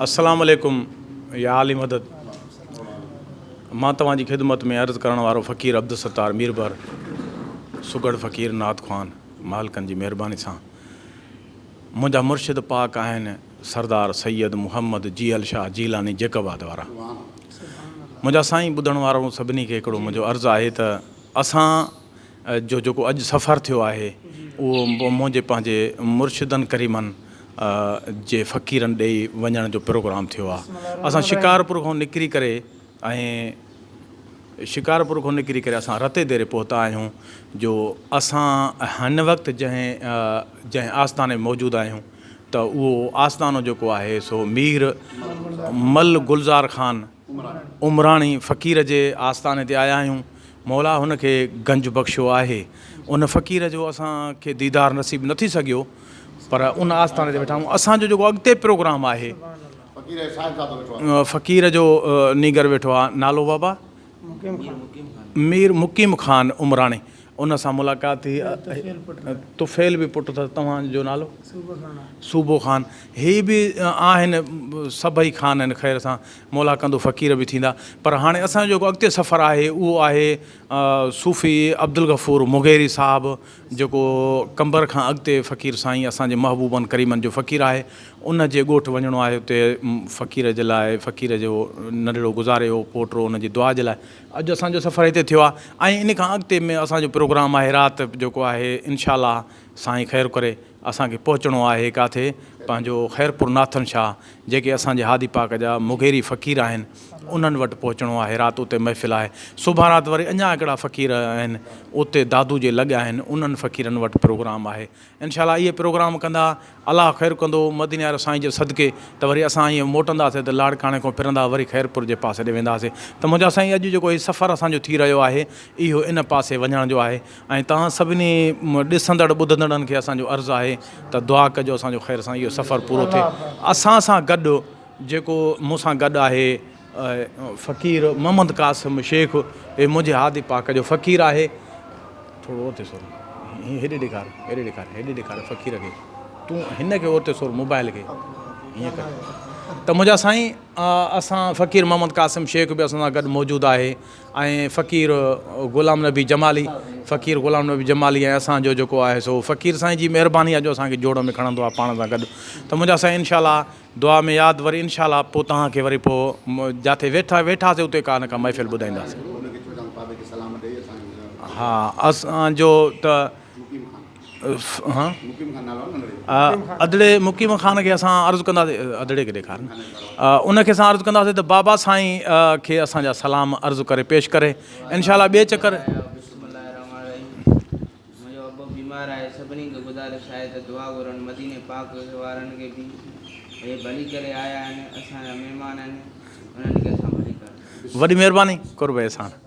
السلام عليڪم يا عالي مدد مان توهان جي خدمت ۾ عرض ڪرڻ وارو فقير عبدالستار ميربحر سگهڙ فقير نعت خوان مالڪن جي مهرباني سان منهنجا مرشد پاڪ آهن سردار سيد محمد جيئل شاهه جيلاني جيڪب آباد وارا منهنجا سائين ٻڌڻ وارو سڀني کي هڪڙو منهنجو عرض آهي ته اسان جو جيڪو اڄ سفر ٿيو آهي اهو منهنجي پنهنجي مرشدن ڪريمن جي فقيرن ڏي وڃڻ جو پروگرام ٿيو آهي اسان شڪارپور کان نڪري ڪري ۽ شڪارپور کان نڪري ڪري اسان رتي ديري پهتا آهيون جو اسان هن وقت جنهن جنهن آستاني ۾ موجود آهيون ته اهو آستانو جيڪو آهي سو مير مل گلزار خان عمراڻي فقير جي آستاني تي آيا آهيون مولا هن کي گنج بخشيو آهي ان فقير جو اسان کي ديدار نصيب نه ٿي سگهيو پر ان آستاني تي ويٺا آهيون اسان جو جيڪو اڳتي پروگرام آهي فقير جو نينگر ويٺو آ نالو بابا مير مقيم خان عمراڻي ان سان ملاقات ٿي طفيل به پٽ اٿس توهان جو نالو صوبو خان هي به آهن سڀئي خان آهن خير سان مولا ڪندو فقير به ٿيندا پر هاڻي اسان جو جيڪو اڳتي سفر آهي اهو آهي صوفي عبدالغفور مغيري صاحب جيڪو قمبر کان اڳتي فقير سائين اسان جي محبوبن ڪريمن جو فقير آهي ان جي ڳوٺ وڃڻو آهي اتي فقير جي لاء فقير جو ننڍڙو گذاري ويو پوٽو ان جي دعا جي لاء اڄ اسان جو سفر هتي ٿيو آهي ۽ ان کان اڳتي ۾ اسان جو پروگرام آهي رات جيڪو آهي انشاء الله سائين خير ڪري اسان کي پهچڻو آهي ڪاٿي پنهنجو خيرپور ناٿن شاهه جيڪي اسان جي هادي پاڪ جا مغيري فقير آهن انهن وٽ پهچڻو آهي رات اتي محفل آهي سڀان رات وري اڃا هڪڙا فقير آهن اتي دادو جي لڳ آهن انهن فقيرن وٽ پروگرام آهي انشاء الله اهي پروگرام ڪندا الله خير ڪندو مديني واري سائين جي صدقي ته وري اسان ائين موٽنداسين ته لاڙڪاڻي کان ڦرندا وري خيرپور جي پاسي ڏي وينداسين ته منهنجا سائين اڄ جيڪو هي سفر اسان جو ٿي رهيو آهي اهو ان پاسي وڃڻ جو آهي ۽ توهان سڀني ڏسندڙ ٻڌندڙن کي اسان جو عرض آهي ته دعا ڪجو اسان جو خير سان اهو سفر پورو ٿئي اسان سان گڏ جيڪو مون سان گڏ آهي فقير محمد قاسم شيخ هي منهنجي هادي پاڪ جو فقير آهي ٿورو اورتي سور هي هيڏي ڏيکار هيڏي ڏيکار هيڏي ڏيکار فقير کي تون هن کي اورتي سور موبائل کي هيئن ڪر ته منهنجا سائين اسان فقير محمد قاسم شيخ به اسان سان گڏ موجود آهي ۽ فقير غلام نبي جمالي فقير غلام نبي جمالي ۽ اسان جو جيڪو آهي سو فقير سائين جي مهرباني آهي جو اسان کي جوڙ ۾ کڻندو آهي پاڻ سان گڏ ته منهنجا سائين انشاء الله دعا ۾ ياد وري انشاء الله پوء توهان کي وري پوء جاٿي ويٺا ويٺاسي اتي ڪا نه ڪا محفل ٻڌائينداسين ها اسان جو ته ادڙي مقيم خان کي اسان عرض ڪنداسين ادڙي کي ڏيکار نه ان کي اسان عرض ڪنداسين ته بابا سائين کي اسان جا سلام عرض ڪري پيش ڪري انشاء الله ٻئي چڪر منهنجو ابو بيمار آهي سڀني کي گذارش آهي ته دعا گهرن مديني پاڪ وارن کي به اهي ڀلي ڪري آيا آهن اسان جا مهمان آهن انهن کي اسان ڀلي ڪر وڏي مهرباني قرب احسان.